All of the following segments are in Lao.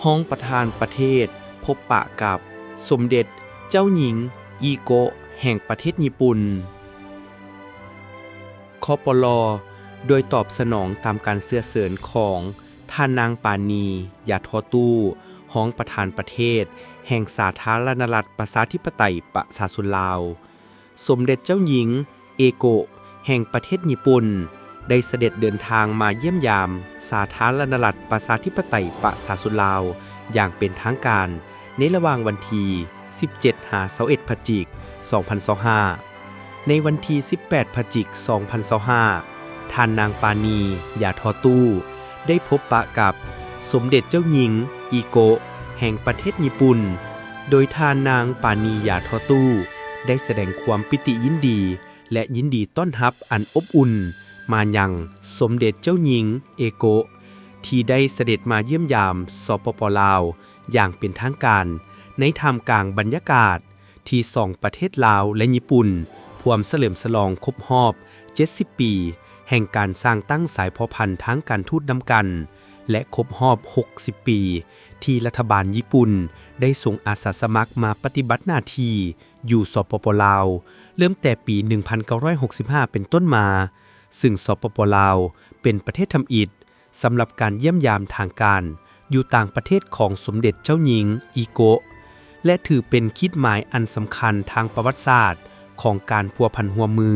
ຮອງປະທານປະເທດພົບປະກັບສົມເດັດເຈົ້າຍິງ ອີໂກະ ແຫ່ງປະເທດຍີ່ປຸ່ນ. ຄປລ ໂດຍຕອບສະໜອງຕາມການເຊື້ອເຊີນຂອງທ່ານນາງ ປານີ ຢາທໍ່ຕູ້ ຮອງປະທານປະເທດແຫ່ງສາທາລະນະລັດ ປະຊາທິປະໄຕ ປະຊາຊົນລາວ. ສົມເດັດເຈົ້າຍິງ ເອໂກະ ແຫ່ງປະເທດຍີ່ປຸ່ນ ໄດ້ສະເດັດເດີນທາງມາຢ້ຽມຢາມສາທາລະນະລັດ ປະຊາທິປະໄຕ ປະຊາຊົນລາວ ຢ່າງເປັນທາງການ ໃນລະຫວ່າງວັນທີ ສິບເຈັດ ຫາ ຊາວເອັດ ພະຈິກ ສອງພັນຊາວຫ້າ. ໃນວັນທີ ສິບແປດ ພະຈິກ ສອງພັນຊາວຫ້າ ທ່ານນາງ ປານີ ຢາທໍ່ຕູ້ ໄດ້ພົບປະກັບສົມເດັດເຈົ້າຍິງ ອີໂກະ ແຫ່ງປະເທດຍີ່ປຸ່ນ, ໂດຍທ່ານນາງ ປານີ ຢາທໍ່ຕູ້ ໄດ້ສະແດງຄວາມປິຕິຍິນດີ ແລະ ຍິນດີຕ້ອນຮັບອັນອົບອຸ່ນມາຍັງສົມເດັດເຈົ້າຍິງ ເອໂກະ ທີ່ໄດ້ສະເດັດມາຢ້ຽມຢາມ ສປປ ລາວ ຢ່າງເປັນທາງການ ໃນທ່າມກາງບັນຍາກາດ ທີ່ສອງປະເທດລາວ ແລະ ຍີ່ປຸ່ນ ພວມສະເຫຼີມສະຫຼອງຄົບຮອບ ເຈັດສິບ ປີ ແຫ່ງການສ້າງຕັ້ງສາຍພົວພັນທາງການທູດນຳກັນ ແລະ ຄົບຮອບ ຫົກສິບ ປີ ທີ່ລັດຖະບານຍີ່ປຸ່ນໄດ້ສົ່ງອາສາສະໝັກມາປະຕິບັດໜ້າທີ່ຢູ່ ສປປ ລາວ ເລີ່ມແຕ່ປີ ໜຶ່ງພັນເກົ້າຮ້ອຍຫົກສິບຫ້າ ເປັນຕົ້ນມາ, ຊຶ່ງ ສປປ ລາວ ເປັນປະເທດທຳອິດ ສຳລັບການຢ້ຽມຢາມທາງການຢູ່ຕ່າງປະເທດຂອງສົມເດັດເຈົ້າຍິງ ອີໂກະ ແລະ ຖືເປັນຂີດໝາຍອັນສຳຄັນທາງປະຫວັດສາດຂອງການພົວພັນຮ່ວມມື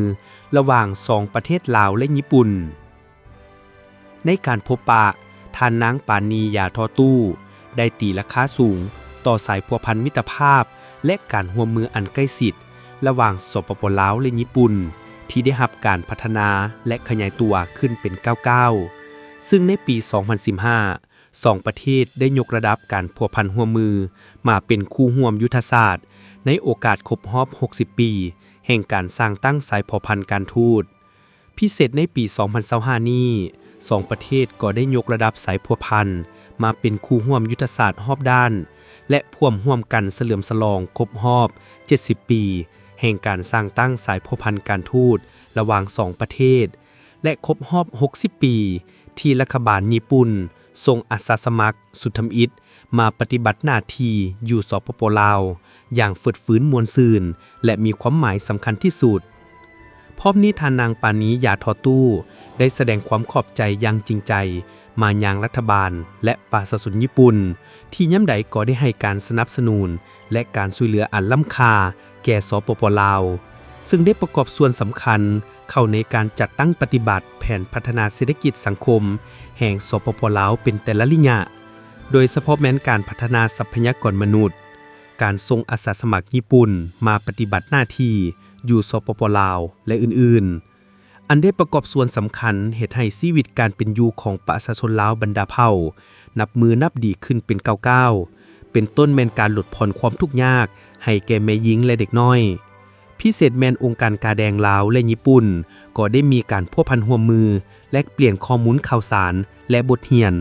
ລະຫວ່າງສອງປະເທດລາວ ແລະ ຍີ່ປຸ່ນ. ໃນການພົບປະ, ທ່ານນາງ ປານີ ຢາທໍ່ຕູ້ ໄດ້ຕີລາຄາສູງຕໍ່ສາຍພົວພັນມິດຕະພາບ ແລະ ການຮ່ວມມືອັນໃກ້ຊິດລະຫວ່າງ ສປປ ລາວ ແລະ ຍີ່ປຸ່ນ ທີ່ໄດ້ຮັບການພັດທະນາ ແລະ ຂະຫຍາຍຕົວຂຶ້ນເປັນກ້າວໆ, ຊຶ່ງໃນປີ ສອງພັນສິບຫ້າ ສອງປະເທດໄດ້ຍົກລະດັບການພົວພັນຮ່ວມມືມາເປັນຄູ່ຮ່ວມຍຸດທະສາດ ໃນໂອກາດຄົບຮອບ ຫົກສິບ ປີ ແຫ່ງການສ້າງຕັ້ງສາຍພົວພັນການທູດ. ພິເສດໃນປີ ສອງພັນຊາວຫ້າ ນີ້, ສອງປະເທດກໍໄດ້ຍົກລະດັບສາຍພົວພັນມາເປັນຄູ່ຮ່ວມຍຸດທະສາດຮອບດ້ານ ແລະ ພວມຮ່ວມກັນສະເຫຼີມສະຫຼອງຄົບຮອບ ເຈັດສິບ ປີ ແຫ່ງການສ້າງຕັ້ງສາຍພົວພັນການທູດລະຫວ່າງສອງປະເທດ ແລະ ຄົບຮອບ ຫົກສິບ ປີ ທີ່ລັດຖະບານຍີ່ປຸ່ນສົ່ງອາສາສະໝັກຊຸດທຳອິດມາປະຕິບັດໜ້າທີ່ຢູ່ ສປປ ລາວ ຢ່າງຟົດຟື້ນມ່ວນຊື່ນ ແລະ ມີຄວາມໝາຍສຳຄັນທີ່ສຸດ. ພ້ອມນີ້ທ່ານນາງ ປານີ ຢາທໍຕູ້ ໄດ້ສະແດງຄວາມຂອບໃຈຢ່າງຈິງໃຈມາຍັງລັດຖະບານ ແລະ ປະຊາຊົນຍີ່ປຸ່ນ ທີ່ຍາມໃດກໍໄດ້ໃຫ້ການສະໜັບສະໜູນ ແລະ ການຊ່ວຍເຫຼືອອັນລ້ຳຄ່າແກ່ ສປປ ລາວ, ເຊິ່ງໄດ້ປະກອບສ່ວນສຳຄັນເຂົ້າໃນການຈັດຕັ້ງປະຕິບັດແຜນພັດທະນາເສດຖະກິດສັງຄົມແຫ່ງ ສປປ ລາວ ເປັນແຕ່ລະໄລຍະ, ໂດຍສະເພາະແມ່ນການພັດທະນາຊັບພະຍາກອນມະນຸດ, ການສົ່ງອາສາສະໝັກຍີ່ປຸ່ນມາປະຕິບັດໜ້າທີ່ຢູ່ ສປປ ລາວ ແລະ ອື່ນໆ. ອັນໄດ້ປະກອບສ່ວນສຳຄັນເຮັດໃຫ້ຊີວິດການເປັນຢູ່ຂອງປະຊາຊົນລາວບັນດາເຜົ່າ ນັບມື້ນັບດີຂຶ້ນເປັນກ້າວໆ, ເປັນຕົ້ນແມ່ນການຫຼຸດຜ່ອນຄວາມທຸກຍາກໃຫ້ແກ່ແມ່ຍິງ ແລະ ເດັກນ້ອຍ. ພິເສດແມ່ນອົງການກາແດງລາວ ແລະ ຍີ່ປຸ່ນ ກໍໄດ້ມີການພົວພັນຮ່ວມມື, ແລກປ່ຽນຂໍ້ມູນຂ່າວສານ ແລະ ບົດຮຽນ,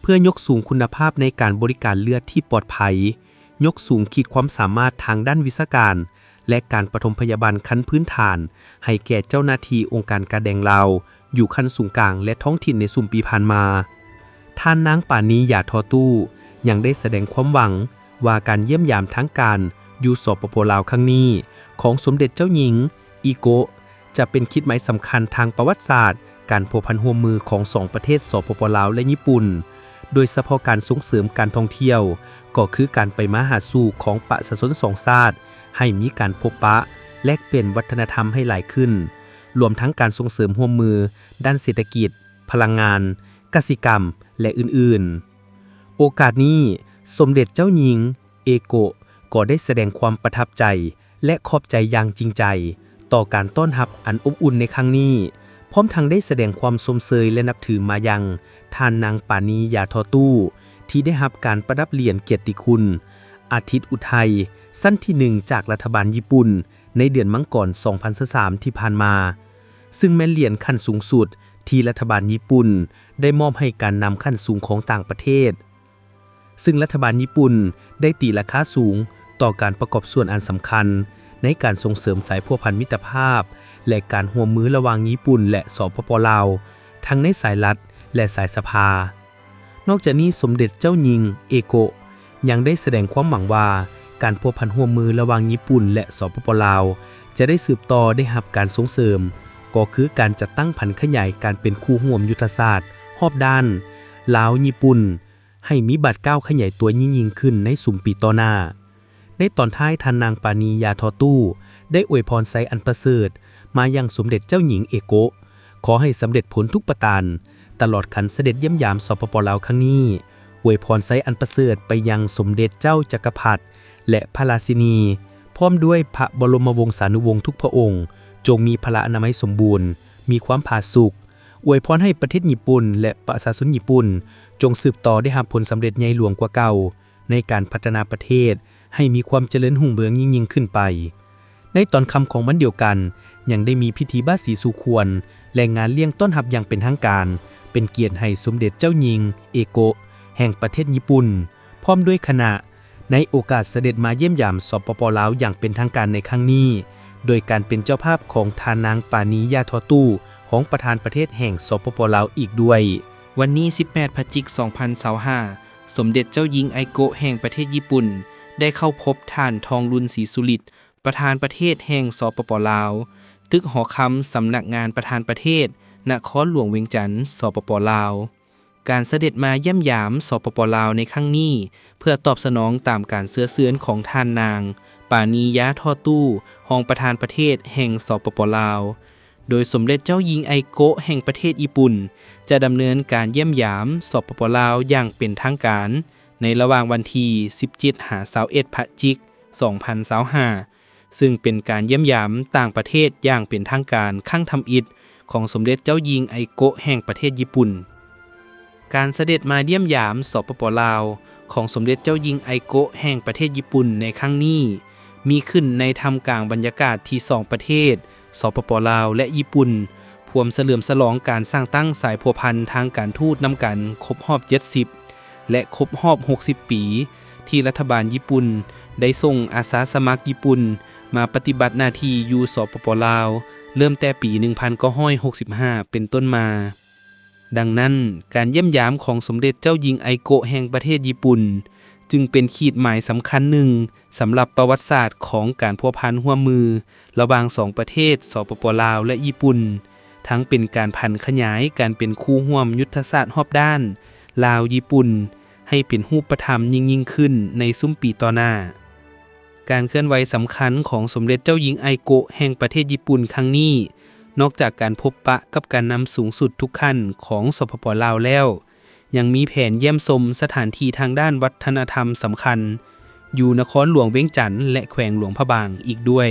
ເພື່ອຍົກສູງຄຸນນະພາບໃນການບໍລິການເລືອດທີ່ປອດໄພ, ຍົກສູງຂີດຄວາມສາມາດທາງດ້ານວິຊາການ ແລະ ການປະຖົມພະຍາບານຂັ້ນພື້ນຖານໃຫ້ແກ່ເຈົ້າໜ້າທີ່ອົງການກາແດງລາວຢູ່ຂັ້ນສູນກາງ ແລະ ທ້ອງຖິ່ນໃນຊຸມປີຜ່ານມາ. ທ່ານນາງ ປານີ ຢາທໍຕູ້ ຍັງໄດ້ສະແດງຄວາມຫວັງວ່າການຢ້ຽມຢາມທາງການຢູ່ ສປປ ລາວ ຄັ້ງນີ້ຂອງສົມເດັດເຈົ້າຍິງ ອີໂກະ ຈະເປັນຂີດໝາຍສຳຄັນທາງປະຫວັດສາດການພົວພັນຮ່ວມມືຂອງສອງປະເທດ ສປປ ລາວ ແລະ ຍີ່ປຸ່ນ, ໂດຍສະເພາະການສົ່ງເສີມການທ່ອງທ່ຽວ ກໍຄືການໄປມາຫາສູ່ຂອງປະຊາຊົນສອງຊາດ ໃຫ້ມີການພົບປະ ແລກປ່ຽນວັດທະນະທຳໃຫ້ຫຼາຍຂຶ້ນ, ລວມທັງການສົ່ງເສີມຮ່ວມມືດ້ານເສດຖະກິດ, ພະລັງງານ, ກະສິກຳ ແລະ ອື່ນໆ. ໂອກາດນີ້, ສົມເດັດເຈົ້າຍິງ ເອໂກະ ກໍໄດ້ສະແດງຄວາມປະທັບໃຈ ແລະ ຂອບໃຈຢ່າງຈິງໃຈຕໍ່ການຕ້ອນຮັບອັນອົບອຸ່ນໃນຄັ້ງນີ້, ພ້ອມທັງໄດ້ສະແດງຄວາມຊົມເຊີຍ ແລະ ນັບຖືມາຍັງທ່ານນາງ ປານີ ຢາທໍຕູ້ ທີ່ໄດ້ຮັບການປະດັບຫຼຽນກຽດຕິຄຸນ ອາທິດອຸໄທ ຊັ້ນທີໜຶ່ງ ຈາກລັດຖະບານຍີ່ປຸ່ນ ໃນເດືອນມັງກອນ ສອງພັນຊາວສາມ ທີ່ຜ່ານມາ, ຊຶ່ງແມ່ນຫຼຽນຂັ້ນສູງສຸດທີ່ລັດຖະບານຍີ່ປຸ່ນໄດ້ມອບໃຫ້ການນຳຂັ້ນສູງຂອງຕ່າງປະເທດ. ຊຶ່ງລັດຖະບານຍີ່ປຸ່ນໄດ້ຕີລາຄາສູງຕໍ່ການປະກອບສ່ວນອັນສຳຄັນໃນການສົ່ງເສີມສາຍພົວພັນມິດຕະພາບ ແລະ ການຮ່ວມມືລະຫວ່າງຍີ່ປຸ່ນ ແລະ ສປປ ລາວ ທັງໃນສາຍລັດ ແລະ ສາຍສະພາ. ນອກຈາກນີ້, ສົມເດັດເຈົ້າຍິງເອໂກະຍັງໄດ້ສະແດງຄວາມຫວັງວ່າ ການພົວພັນຮ່ວມມືລະຫວ່າງຍີ່ປຸ່ນ ແລະ ສປປ ລາວ ຈະໄດ້ສືບຕໍ່ໄດ້ຮັບການສົ່ງເສີມ, ກໍຄືການຈັດຕັ້ງຜັນຂະຫຍາຍການເປັນຄູ່ຮ່ວມຍຸດທະສາດຮອບດ້ານລາວ-ຍີ່ປຸ່ນ ໃຫ້ມີບາດກ້າວຂະຫຍາຍຕົວຍິ່ງໆຂຶ້ນໃນຊຸມປີຕໍ່ໜ້າ. ໃນຕອນທ້າຍ, ທ່ານນາງ ປານີ ຢາທໍ່ຕູ້ ໄດ້ອວຍພອນໄຊອັນປະເສີດມາຍັງສົມເດັດເຈົ້າຍິງເອໂກະ, ຂໍໃຫ້ສຳເລັດຜົນທຸກປະການ, ຕະຫຼອດຄັນສະເດັດຢ້ຽມຢາມ ສປປ ລາວ ຄັ້ງນີ້, ອວຍພອນໄຊອັນປະເສີດໄປຍັງສົມເດັດເຈົ້າຈັກກະພັດ ແລະ ພະລາຊິນີ, ພ້ອມດ້ວຍພະບໍລົມະວົງສານຸວົງທຸກພະອົງ, ຈົ່ງມີພະລາອະນາໄມສົມບູນ, ມີຄວາມຜາສຸກ, ອວຍພອນໃຫ້ປະເທດຍີ່ປຸ່ນ ແລະ ປະຊາຊົນຍີ່ປຸ່ນ ຈົ່ງສືບຕໍ່ໄດ້ຮັບຜົນສຳເລັດໃຫຍ່ຫຼວງກວ່າເກົ່າ ໃນການພັດທະນາປະເທດໃຫ້ມີຄວາມຈະເລີນຮຸ່ງເຮືອງຍິ່ງໆຂຶ້ນໄປ. ໃນຕອນຄ່ຳຂອງວັນດຽວກັນ, ຍັງໄດ້ມີພິທີບາສີສູ່ຂວັນ ແລະ ງານລ້ຽງຕ້ອນຮັບຢ່າງເປັນທາງການ, ເປັນກຽດໃຫ້ສົມເດັດເຈົ້າຍິງເອໂກະ ແຫ່ງປະເທດຍີ່ປຸ່ນ ພ້ອມດ້ວຍຄະນະ, ໃນໂອກາດສະເດັດມາຢ້ຽມຢາມ ສປປ ລາວ ຢ່າງເປັນທາງການໃນຄັ້ງນີ້, ໂດຍການເປັນເຈົ້າພາບຂອງທ່ານນາງ ປານີ ຢາທໍ່ຕູ້ ຮອງປະທານປະເທດແຫ່ງ ສປປ ລາວ ອີກດ້ວຍ. ວັນນີ້ ສິບແປດ ພະຈິກ ສອງພັນຊາວຫ້າ ສົມເດັດເຈົ້າຍິງໄອໂກະແຫ່ງປະເທດຍີ່ປຸ່ນ ໄດ້ເຂົ້າພົບທ່ານ ທອງລຸນ ສີສຸລິດ ປະທານປະເທດແຫ່ງ ສປປ ລາວ, ຕຶກຫໍຄຳສຳນັກງານປະທານປະເທດ ນະຄອນຫຼວງວຽງຈັນ ສປປ ລາວ. ການສະເດັດມາຢ້ຽມຢາມ ສປປ ລາວ ໃນຄັ້ງນີ້ ເພື່ອຕອບສະໜອງຕາມການເຊື້ອເຊີນຂອງທ່ານນາງ ປານີ ຢາທໍ່ຕູ້ ຮອງປະທານປະເທດແຫ່ງ ສປປ ລາວ. ໂດຍສົມເດັດເຈົ້າຍິງໄອໂກະແຫ່ງປະເທດຍີ່ປຸ່ນ ຈະດຳເນີນການຢ້ຽມຢາມ ສປປ ລາວ ຢ່າງເປັນທາງການ ໃນລະຫວ່າງວັນທີ ສິບເຈັດ ຫາ ຊາວເອັດ ພະຈິກ ສອງພັນຊາວຫ້າ ຊຶ່ງເປັນການຢ້ຽມຢາມຕ່າງປະເທດຢ່າງເປັນທາງການຄັ້ງທຳອິດຂອງສົມເດັດເຈົ້າຍິງໄອໂກະແຫ່ງປະເທດຍີ່ປຸ່ນ. ການສະເດັດມາຢ້ຽມຢາມ ສປປ ລາວ ຂອງສົມເດັດເຈົ້າຍິງໄອໂກະແຫ່ງປະເທດຍີ່ປຸ່ນໃນຄັ້ງນີ້ ມີຂຶ້ນໃນທ່າມກາງບັນຍາກາດທີ່ສອງປະເທດ ສປປ ລາວ ແລະ ຍີ່ປຸ່ນ ພວມສະເຫຼີມສະຫຼອງການສ້າງຕັ້ງສາຍພົວພັນທາງການທູດນຳກັນຄົບຮອບເຈັດສິບ ແລະ ຄົບຮອບຫົກສິບປີ ທີ່ລັດຖະບານຍີ່ປຸ່ນໄດ້ສົ່ງອາສາສະໝັກຍີ່ປຸ່ນມາປະຕິບັດໜ້າທີ່ຢູ່ ສປປ ລາວ ເລີ່ມແຕ່ປີໜຶ່ງພັນເກົ້າຮ້ອຍຫົກສິບຫ້າ ເປັນຕົ້ນມາ. ດັ່ງນັ້ນ, ການຢ້ຽມຢາມຂອງສົມເດັດເຈົ້າຍິງໄອໂກະແຫ່ງປະເທດຍີ່ປຸ່ນ ຈຶ່ງເປັນຂີດໝາຍສຳຄັນໜຶ່ງສຳລັບປະຫວັດສາດຂອງການພົວພັນຮ່ວມມືລະຫວ່າງສອງປະເທດ ສປປ ລາວ ແລະ ຍີ່ປຸ່ນ, ທັງເປັນການຜັນຂະຫຍາຍການເປັນຄູ່ຮ່ວມຍຸດທະສາດຮອບດ້ານລາວ-ຍີ່ປຸ່ນ ໃຫ້ເປັນຮູບປະທຳຍິ່ງໆຂຶ້ນໃນຊຸມປີຕໍ່ໜ້າ. ການເຄື່ອນໄຫວສຳຄັນຂອງສົມເດັດເຈົ້າຍິງໄອໂກະແຫ່ງປະເທດຍີ່ປຸ່ນຄັ້ງນີ້, ນອກຈາກການພົບປະກັບການນຳສູງສຸດທຸກຂັ້ນຂອງ ສປປ ລາວ ແລ້ວ, ຍັງມີແຜນຢ້ຽມຊົມສະຖານທີ່ທາງດ້ານວັດທະນະທຳສຳຄັນ ຢູ່ນະຄອນຫຼວງວຽງຈັນ ແລະ ແຂວງຫຼວງພະບາງອີກດ້ວຍ.